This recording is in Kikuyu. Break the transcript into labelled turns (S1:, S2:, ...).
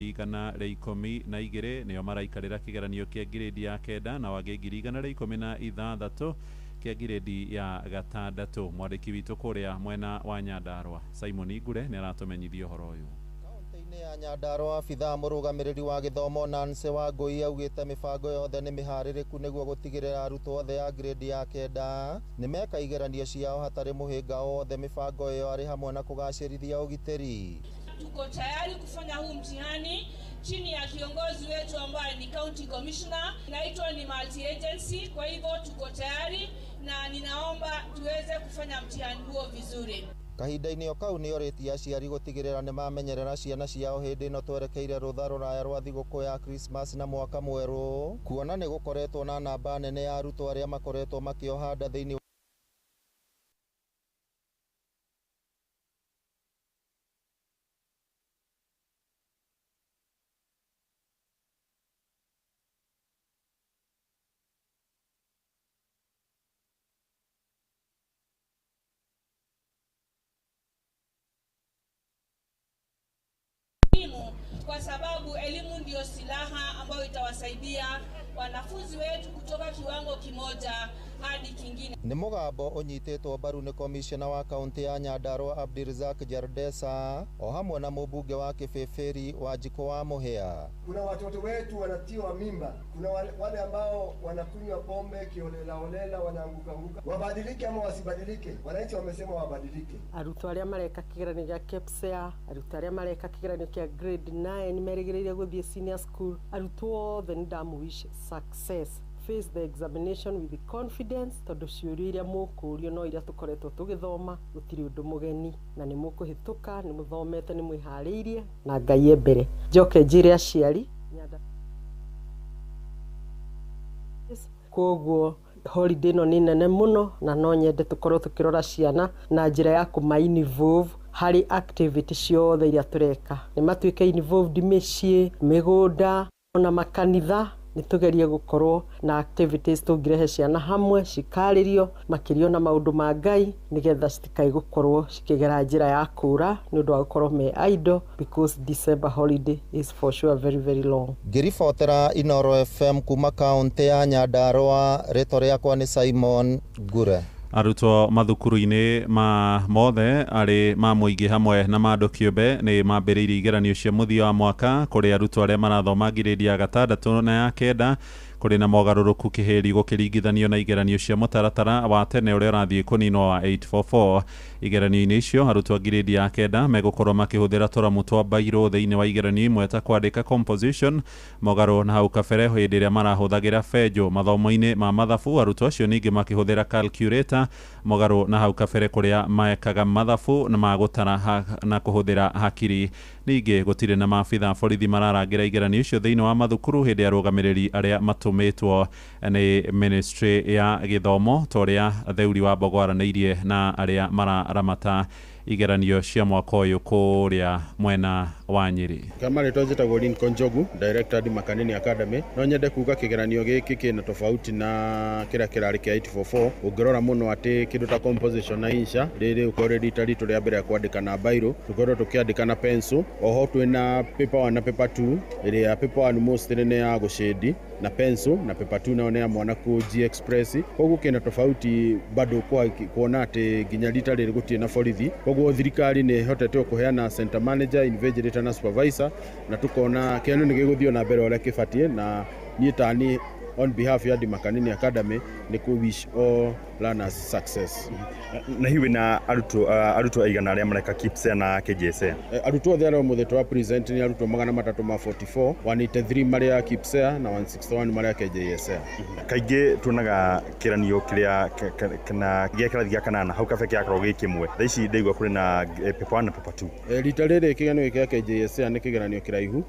S1: 112 nĩo maraikarĩra kĩgeranio kĩa ngirĩndi ya 9 na wangĩ 116 kĩa ngirĩndi ya 6. Mwandĩki witũ kũrĩa mwena wa Nyandarua Simon Ngure nĩ aratũmenyithia ũhoro ũyũ.
S2: Kaunti-inĩ ya Nyandarua abithaa mũrũgamĩrĩri wa gĩthomo Nancy Wangũi augĩte mĩbango yothe nĩ mĩharĩrĩku nĩguo gũtigĩrĩra arutwo othe a grade ya 9 nĩ meka igeranio ciao hatarĩ mũhĩnga o wothe. Mĩbango ĩyo arĩ hamwe na kũgacĩrithia ũgitĩri.
S3: Tuko tayari kufanya huu mtihani chini ya kiongozi wetu ambaye ni county commissioner, inaitwa ni multi agency. Kwa hivyo tuko tayari na ninaomba tuweze kufanya mtihani huo vizuri.
S2: Kahinda-inĩ o kau nĩ orĩtie aciari gũtigĩrĩra nĩ mamenyerera ciana ciao hĩndĩ ĩno twerekeire rũtha rũraya rwa thigũkũ ya Christmas na mwaka mwerũ, kuona nĩ gũkoretwo na namba nene ya arutwo arĩa makoretwo makĩoha nda thĩinĩ
S3: Elimu, kwa sababu elimu ndiyo silaha ambayo itawasaidia wanafunzi wetu kutoka kiwango kimoja hadi kingine.
S2: Nĩ mũgambo ũnyitĩtwo mbaru nĩ komishona wa kaunti ya Nyandarua Abdirizak Jardesa o hamwe na mũmbunge wa Kibibiri Wanjikũ wa Mũhĩa.
S4: Kuna watoto wetu wanatiwa mimba, kuna wale ambao wanakunywa pombe kiholelaholela, wanaanguka anguka. Wabadilike ama wasibadilike? Wananchi wamesema wabadilike.
S5: Arutwo arĩa mareka kĩgeranio gĩa KPSEA, arutwo arĩa mareka kĩgeranio kĩa grade 9 merĩgĩrĩire gũthiĩ senior school, arutwo othe nĩ ndamũwish success. Face the examination with confidence, tondũ ciũria iria mũkũrio no iria tũkoretwo tũgĩthoma, gũtirĩ ũndũ mũgeni na nĩ mũkũhĩtũka, nĩ mũthomete, nĩ mwĩharĩirie na Ngai e mbere. Njoke njĩre aciari koguo holiday ĩno nĩ nene mũno na no nyende tũkorwo tũkĩrora ciana na njĩra ya kũma involve harĩ activity ciothe iria tũreka, nĩ matuĩke involved mĩciĩ, mĩgũnda ona makanitha. Nĩ tũgerie gũkorwo na activities tũngĩrehe ciana hamwe cikarĩrio makĩria na maũndũ ma Ngai nĩgetha citikae gũkorwo cikĩgera njĩra ya kũra nĩ ũndũ wa gũkorwo me idle, because December holiday is for sure very very long.
S2: Ngĩribotera Inooro FM kuma kaunti ya Nyandarua, rĩtwa rĩakwa nĩ Simon Ngure.
S1: Arutwo mathukuru-inĩ ma mothe arĩ ma mũingĩ hamwe na ma andũ kĩũmbe nĩ mambĩrĩirie igeranio cia mũthia wa mwaka. Kũrĩ arutwo arĩa marathoma ngirĩndi ya 6 na ya 9 kũrĩ na mogarũrũku kĩhĩri gũkĩringithanio na igeranio cia mũtaratara wa tene ũrĩa ũrathiĩ kũninwo wa 844. Igeranio-inĩ icio arutwo a ngirĩndi ya 9 megũkorwo makĩhũthĩra tũramu twa bairũ thĩinĩ wa igeranio imwe ta kwandĩka composition, mũgarũ na hau kabere hĩndĩ ĩrĩa marahũthagĩra benjũ. Mathomo-inĩ ma mathabu arutwo acio ningĩ makĩhũthĩra calculator, mũgarũ na hau kabere kũrĩa mekaga mathabu na magũtara na kũhũthĩra hakiri. Ningĩ gũtirĩ na maabitha borithi mararangĩra igeranio icio thĩinĩ wa mathukuru hĩndĩ ya arũgamĩrĩri arĩa matũmĩtwo nĩ ministry ya gĩthomo, ta ũrĩa Theuri wa Mbogo aranĩirie na arĩa mararamata igeranio cia mwaka ũyũ kũrĩa mwena wa Nyĩrĩ.
S6: Kama rĩtwa njĩtagwo Lincoln Njogu, director Makanini Academy. No nyende kuga kĩgeranio gĩkĩ kĩna tofauti na kĩrĩa kĩrarĩ kĩa 844. Ũngĩrora mũno atĩ kĩndũ ta composition na insha rĩrĩ ũkorwo rita ritũ rĩa mbere kwandĩka na bairo, tũkorwo tũkĩandĩka na pencil. Oho twĩna paper 1 na paper 2, ĩrĩa paper 1 mostly nĩ ya gũcĩndi na pencil na paper 2 nayo nĩ ya mwana kũ G Express. Koguo kĩna tofauti bado kwa kuona atĩ nginya rita rĩrĩ gũtirĩ na borithi. Koguo thirikari nĩ ĩhotete kũheana center manager, invigilator na supervisor, na tukona kĩgeranio nĩ gĩgũthiĩ na mbere ũrĩa kĩbatiĩ. Na niĩ tani on behalf ya Makanini Academy nĩ kũ wish all learners success.
S7: Na hihi wĩna arutwo aigana arĩa mareka KPSEA na KJSEA?
S6: Arutwo othe arĩa ũmũthĩ twa present nĩ arutwo 344, 183 marĩa KPSEA na 161 marĩa KJSEA.
S7: Kaingĩ tuonaga kĩgeranio kĩrĩa kana gĩa kĩrathi gĩa 8 hau kabere kĩrakorwo gĩ kĩmwe, thaa ici ndaigua kũrĩ na paper 1 na paper 2.
S6: Rita rĩrĩ kĩgeranio gĩa KJSEA nĩ kĩgeranio kĩraihu.